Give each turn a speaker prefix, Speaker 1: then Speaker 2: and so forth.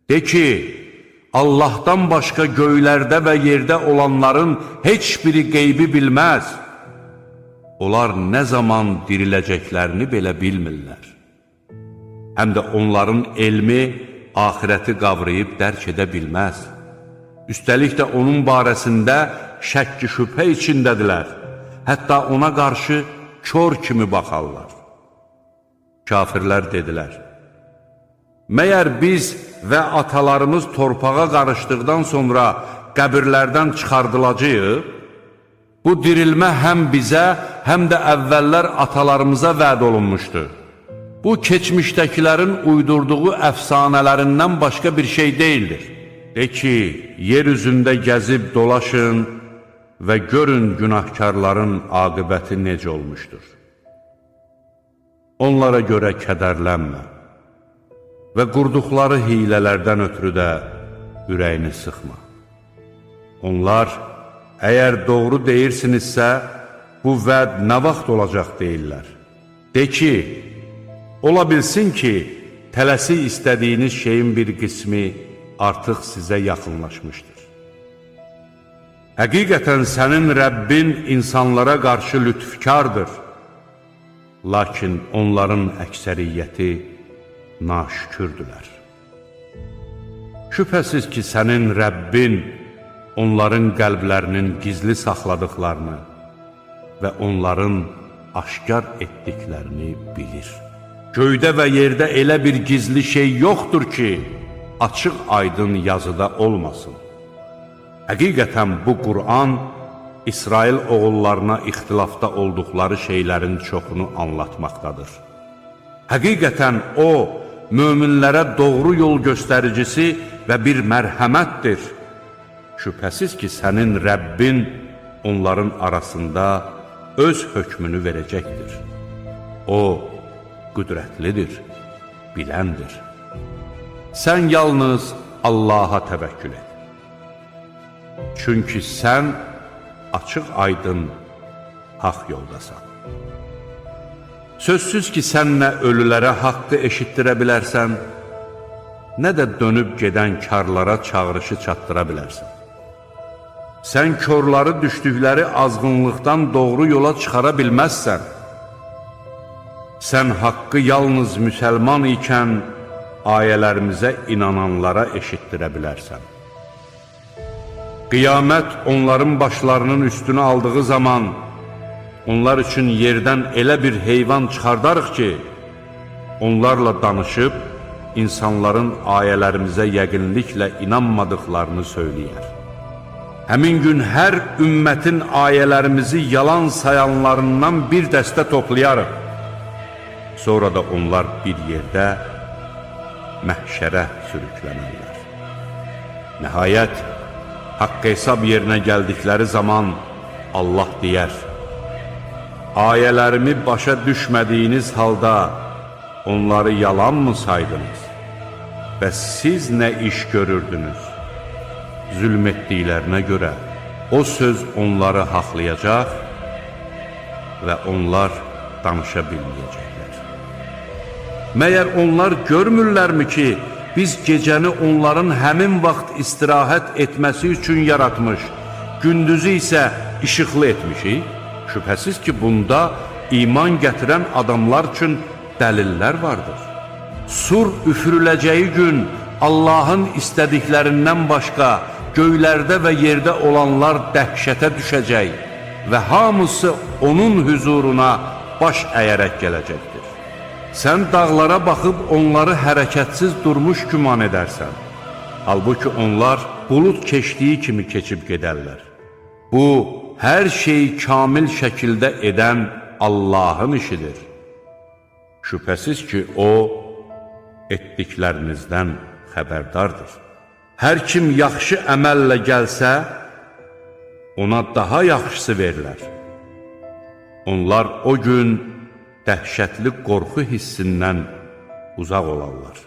Speaker 1: De ki, Allahdan başqa göylərdə və yerdə olanların heç biri qeybi bilməz. Onlar nə zaman diriləcəklərini belə bilmirlər. Həm də onların elmi axirəti qavrayıb dərk edə bilməz. Üstəlik də onun barəsində şəkk şübhə içindədirlər. Hətta ona qarşı kör kimi baxarlar. Kafirlər dedilər: Məyər biz və atalarımız torpağa qarışdıqdan sonra qəbirlərdən çıxardılacağıq? Bu dirilmə həm bizə, həm də əvvəllər atalarımıza vəd olunmuşdu. Bu, keçmişdəkilərin uydurduğu əfsanələrindən başqa bir şey deyildir. De ki, yer üzündə gəzib dolaşın və görün günahkarların aqibəti necə olmuşdur. Onlara görə kədərlənmə və qurduqları hilələrdən ötürü də ürəyini sıxma. Onlar, əgər doğru deyirsinizsə, bu vəd nə vaxt olacaq deyirlər. De ki, ola bilsin ki, tələsik istədiyiniz şeyin bir qismi artıq sizə yaxınlaşmışdır. Həqiqətən sənin Rəbbin insanlara qarşı lütfkardır. Lakin onların əksəriyyəti naşükürdülər. Şübhəsiz ki, sənin Rəbbin onların qəlblərinin gizli saxladıqlarını və onların aşkar etdiklərini bilir. Göydə və yerdə elə bir gizli şey yoxdur ki, açıq aydın yazıda olmasın. Həqiqətən bu Qur'an İsrail oğullarına ixtilafda olduqları şeylərin çoxunu anlatmaqdadır. Həqiqətən o, möminlərə doğru yol göstəricisi və bir mərhəmətdir. Şübhəsiz ki, sənin Rəbbin onların arasında öz hökmünü verəcəkdir. O, qüdrətlidir, biləndir. Sən yalnız Allaha təvəkkül et. Çünki sən açıq aydın haqq yoldasan. Sözsüz ki, sən nə ölülərə haqqı eşitdirə bilərsən, nə də dönüb gedən karlara çağırışı çatdıra bilərsən. Sən körları düşdükləri azğınlıqdan doğru yola çıxara bilməzsən. Sən haqqı yalnız müsəlman ikən ayələrimizə inananlara eşitdirə bilərsən. Qiyamət onların başlarının üstünə aldığı zaman onlar üçün yerdən elə bir heyvan çıxardarıq ki, onlarla danışıb insanların ayələrimizə yəqinliklə inanmadıqlarını söyləyər. Həmin gün hər ümmətin ayələrimizi yalan sayanlarından bir dəstə toplayarıq. Sonra da onlar bir yerdə məhşərə sürüklənərlər. Nəhayət, haqq hesab yerinə gəldikləri zaman Allah deyər: Ayələrimi başa düşmədiyiniz halda onları yalan mı saydınız? Və siz nə iş görürdünüz? Zülm etdiklərinə görə o söz onları haqlayacaq və onlar danışa bilməyəcəklər. Məyər onlar görmürlərmi ki, biz gecəni onların həmin vaxt istirahət etməsi üçün yaratmış, gündüzü isə işıqlı etmişik? Şübhəsiz ki, bunda iman gətirən adamlar üçün dəlillər vardır. Sur üfürüləcəyi gün Allahın istədiklərindən başqa göylərdə və yerdə olanlar dəhşətə düşəcək və hamısı onun hüzuruna baş əyərək gələcəkdir. Sən dağlara baxıb onları hərəkətsiz durmuş güman edərsən. Halbuki onlar bulud keçdiyi kimi keçib gedərlər. Bu, hər şeyi kamil şəkildə edən Allahın işidir. Şübhəsiz ki, O, etdiklərinizdən xəbərdardır. Hər kim yaxşı əməllə gəlsə, ona daha yaxşısı verilər. Onlar o gün dəhşətli qorxu hissindən uzaq olarlar.